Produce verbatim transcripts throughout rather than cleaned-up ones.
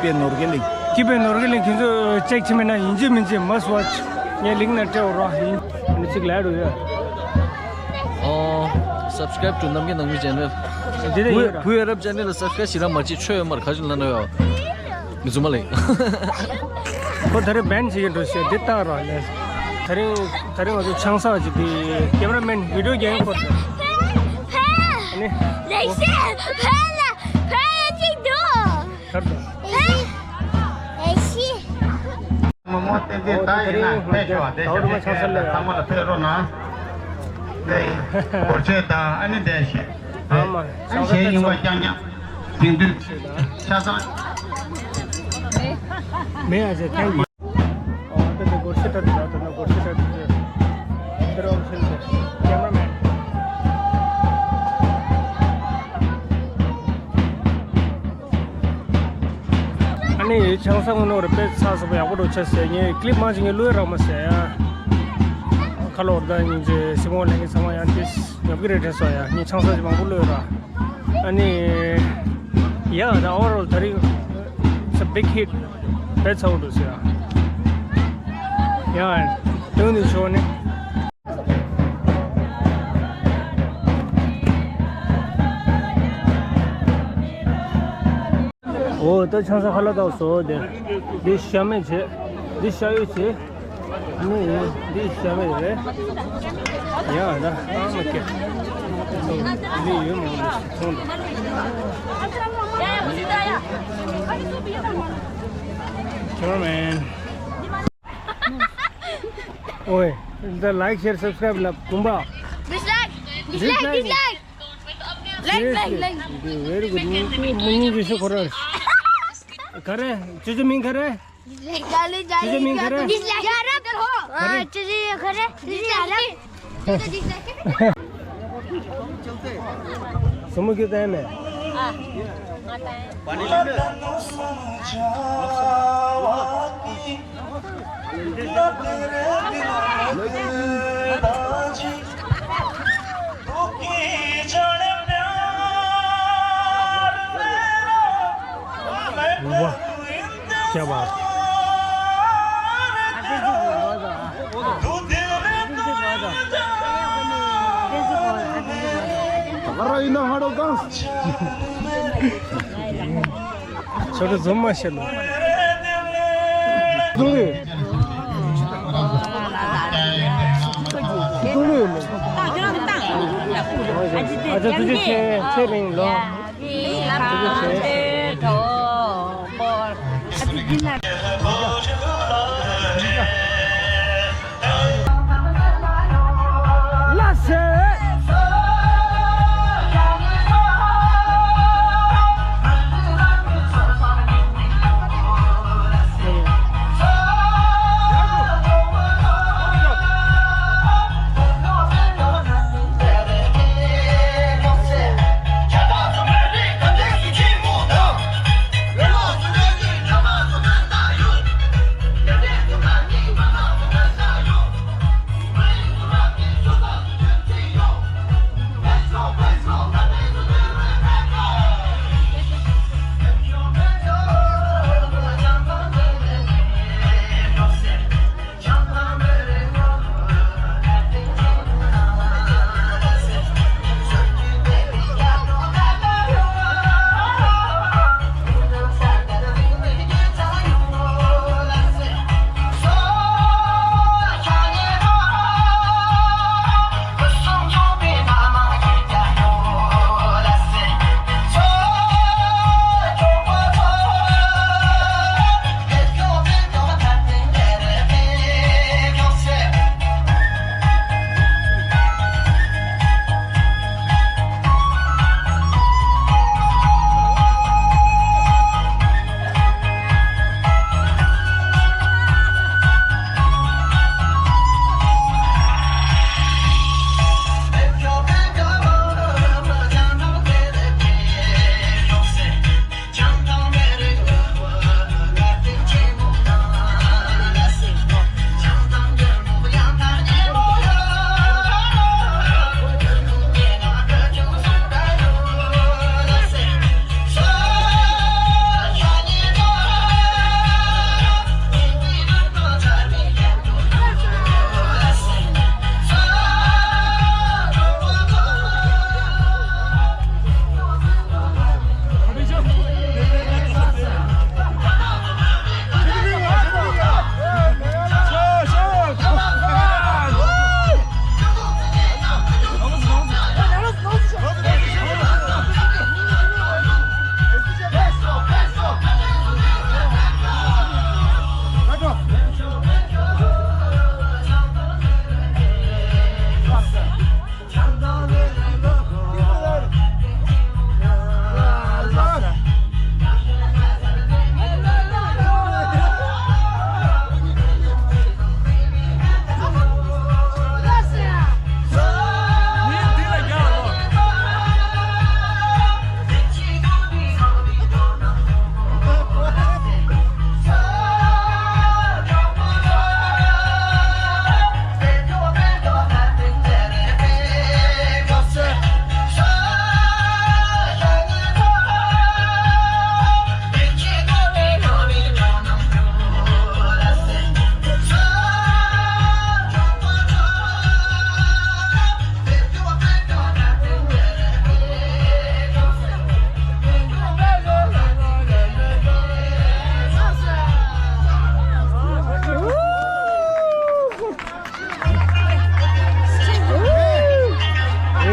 པའི་ནོར་གྱི་ལིང་། སྐྱིད་པའི་ནོར་གྱི་གླིང་ཁྱེད་ཚོ་ཅེག་བྱེད་མེད་ན་ཡིན་གཅིག་མིན་གཅིག་must watch། ངས་ལིང་ན་སྤྲད་འོ་རོགས་ཡིན། ཨ་ནི་ཅིག་ལ་འགྲོ་ཡོད། ཨོ། subscribe to Namgay Nangmi channel། འདི་ད་ཡོད་ར། བུ་ཡ་རབ་channel་ལ་subscribe་བྱེད་ར་མ་བྱེད་ཆོས་ཡོད་མར་ཁ་ཅིག་ལ་ན་ཡོད། མི་ཚུགས་མ་ལེ། ཁོ་ད་རེ་ban་བྱེད་ཀྱི་འགྲོ་ཞེས་འདི་བཏང་རོགས་ལས། ད་རིང་ད་རིང་ང་ཚོ་ཆང་ས་ཅིག་དེ་cameraman video་རྒྱག་ཡོད་ཁོ་ད། ཨ་ནི། ལེགས་བཤད་ཕན་ལ་ཕན་ཡ་ཅིག་འདུག་ཁར་དུ། ཨེ་ཤི། མོ་མོ་ཏན་ཏན་ད་ཡིན་ན་ཕེབས་ཤོག་དེ་ཞབས་ཕྱི་ཚང་མ་ལ་ཕེབས་རོགས་གནང་། དེ་སྒོར་ཆེ་དང་ཨ་ནི་དེ་ཤེས། ཨ་མ་ཨ་ནི་གཞན་ཡིན་པ་རྐྱང་རྐྱང་དེང་དུས་ཆ་ཚང་། མེད་ཨ་ཅེ་ཐེངས་ཡིན། ཨོ་དེ་དེ་སྒོར་ཆེ་ད་དུ་ད་དུ་ན་སྒོར་ཆེ་ད་དུ་དེ་རོགས་ཤེས་ཟེར་cameraman། ཨ་ནི་ཆང་ས་ངོ་ནོར་དཔེ་ཚགས་ཚུད་པོ་ཡག་པོ་འགྲོ་ཆེ་ཟེར། ངས་clip་མང་ཆེ་ངས་བླུགས་རག་མ་ཟེར་ཡ། ཁ་ལོ་ད་སྙིང་རྗེ་སྲིང་མོ་ལེན་གི་ཚང་མ་ཡང་ཏིས་ཉོབ་ཀྱི་རེད་དྲན་སོང་ཡ། ངས་ཆང་ས་ཅིག་མང་པོ་བླུགས་ར། ཨ་ནི་yeah, the overall ད་རིང་it's a big hit། དཔེ་ཚགས་པོ་འགྲོ་ཟེར་ཡ། ཡ་དོན་ནི་ཤོ་ནི། འོ་ད་ཆང་ས་ཁ་ལག་བཏགས་སོ་དེ། འདི་ཤ་མེད་བྱེད། འདི་ཤ་ཡོད་བྱེད། ནི་འདི་ཤ་མེད་རེད། ཡ་ད་ཨ་མ་ཀེ། འདི་ཡོད་མ་མ་ཚོང་དང་། Cameraman། ཨོའི། ད་like share subscribe་ལ་བུམ་པ། Dislike, dislike, dislike. Like, like, like. Very good. མི་ཉིད་ཀྱི་ཤོག་ཁོ་ར། ག་རེ། ཅུ་ཅུ་མིང་ག་རེ། ཅུ་ཅུ་མིང་ག་རེ། Dislike. ཡ་རབ་ཧོ། ཨ་ཅུ་ཅུ་ཡ་ག་རེ། ཅུ་ཅུ་ཡ་རབ། སོ་མོ་ཁྱོད་བསྟན་མེད། ཨ། ང་བསྟན། वाह, क्या बात। ཆོ་འཕྲུལ་འཛོམས་མ་ཤེས་ལོ། ཏུ་ལི། ཏུ་ལི་ལོ། ཨ་ཅག་ཐུགས་རྗེ་ཆེ། ཚེ་རིང་ལོ། ཐུགས་རྗེ་ཆེ། ལགས་སེ།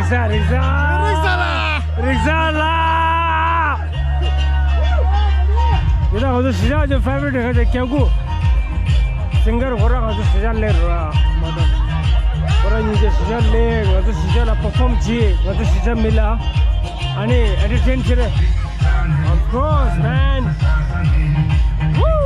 རིག་གསར། རིག་གསར། རིག་གསར་ལགས། རིག་གསར་ལགས། ཡིན་ན་ང་ཚོ་གཞིས་ཆགས་ཀྱི་ཕེ་ཝ་རི་ཊི་ཁ་ཆེ་ཁྱེད་སྐུ། སིང་གར་ཁོ་རང་ང་ཚོ་གཞིས་ཆགས་སླེབས་ར་མ་གཏོགས། ཁོ་རང་ཉིན་གྱི་གཞིས་ཆགས་སླེབས། ང་ཚོ་གཞིས་ཆགས་ལ་པར་ཕོམ་བྱེད། ང་ཚོ་གཞིས་ཆགས་མི་ལ་ཨ་ནི་ཨེན་ཊར་ཊེན་བྱེད་རེད། Of course, man. Woo!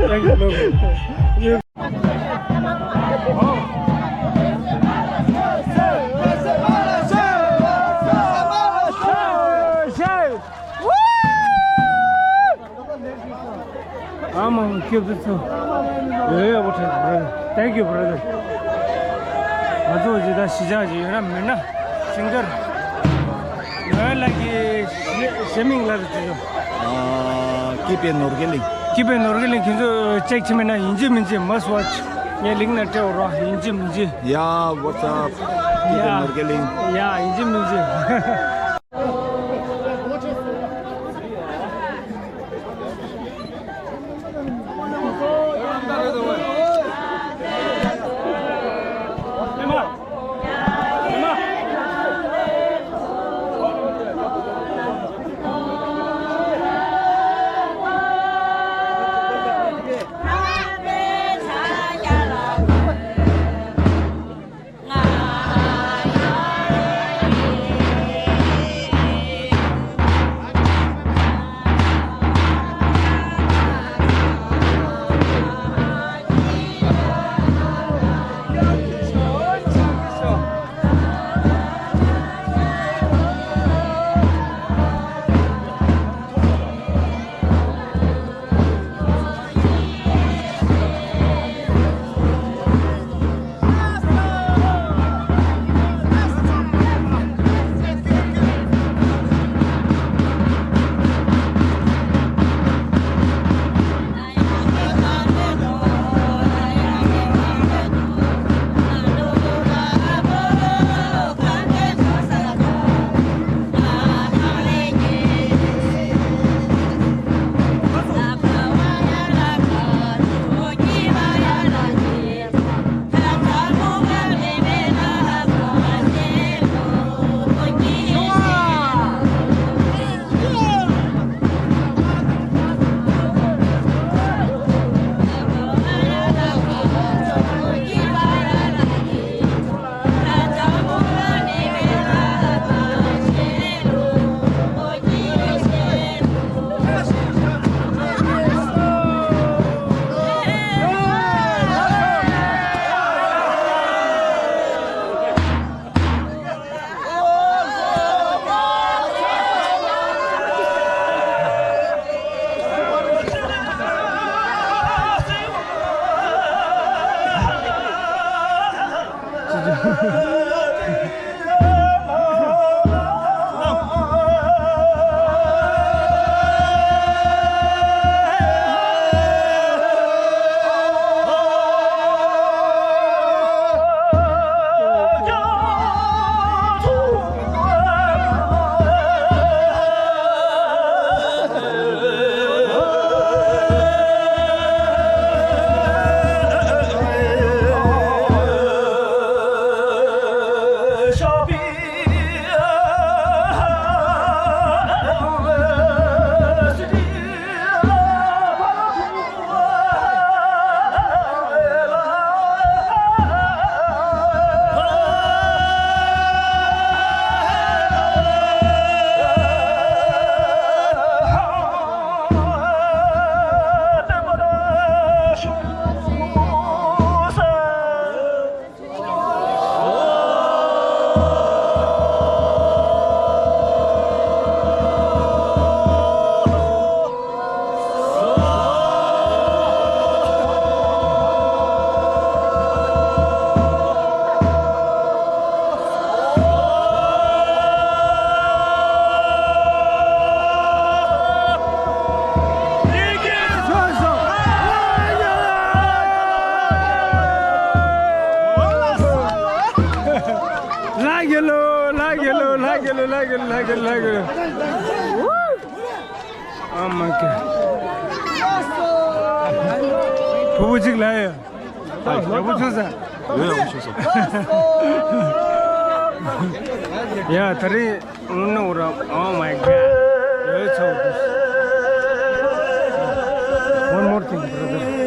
Thank you, Lord. ཨ་མ་སྐྱབས་སུ་ཚུགས། ཡོད་ཡོད་པོ་ཁྲེལ། Thank you, brother. ང་ཚོ་ཇི་ལྟར་གཞིས་ཆགས་ཀྱི་ཡོད་ན་མེད་ན་ཤིང་དཀར། ང་ལ་གི་གཞས་མིང་ལ་རེ་བྱོས། ཨ། སྐྱིད་པའི་ནོར་གྱི་གླིང་། སྐྱིད་པའི་ནོར་གྱི་གླིང་། ཁྱེད་ཚོ་ཅེག་བྱེད་མེད་ན་ཡིན་གཅིག་མིན་གཅིག་must watch། ངའི་ལིང་ན་སྤྲད་འོ་རོགས། ཡིན་གཅིག་མིན་གཅིག Yeah, what's up? སྐྱིད་པའི་ནོར་གྱི་གླིང་། Yeah, ཡིན་གཅིག་མིན་གཅིག་ལགས་ཀྱི་ལོ། ལགས་ཀྱི་ལོ། ལགས་ཀྱི་ལོ། ལགས་ཀྱི་ལོ། ལགས་ཀྱི་ལོ། ཨ་མ་ཀི། ཕྲུ་གུ་གཅིག་ལ་ཡ། ཡག་པོ་བྱུང་ས། ཡོད། ཡག་པོ་བྱུང་སོང་། ཡ། ད་རེས། Oh no, oh my God. One more thing, brother.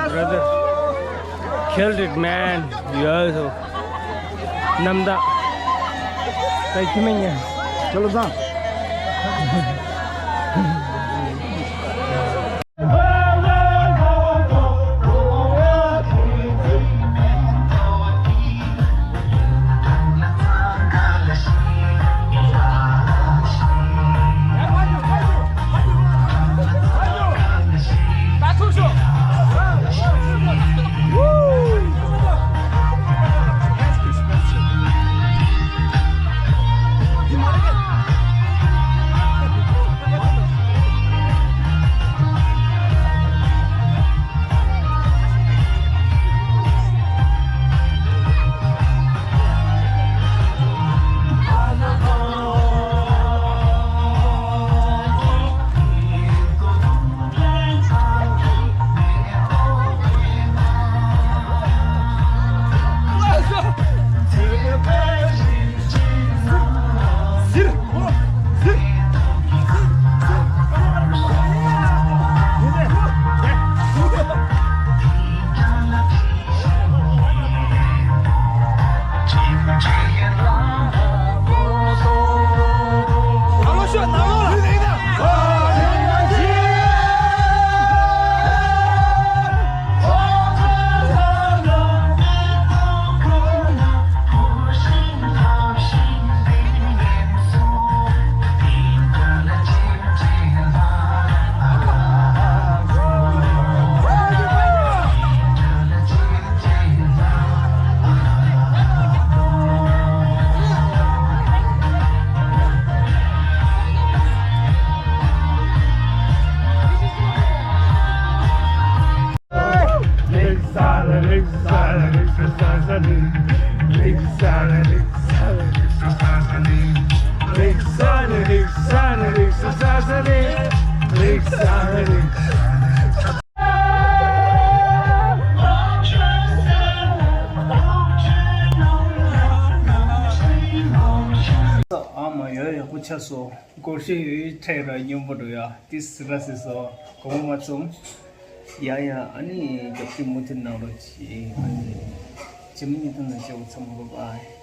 Brother, killed it, man. You also. Namda. Thank you, man. Chalo, sir. ཨ་མ་ཡ་ཡག་པོ་ཆགས་སོང་། སྒོར་གཞས་ཡོད་ཡོད་ཁྲལ་ར་སྙོམས་པོ་འགྲོ་ཡ། ཏི་སི་ར་སི་སོ་གོང་མ་ཚུམ། ཡ་ཡ། ཨ་ནི་རྒྱབ་ཀྱི་མུ་མཐུད་གནང་རོགས་གྱིས། ཨ་ནི་ཇི་མི་ཉིད་དུ་ན་ཤོག་ཚང་མ་བ་བའི།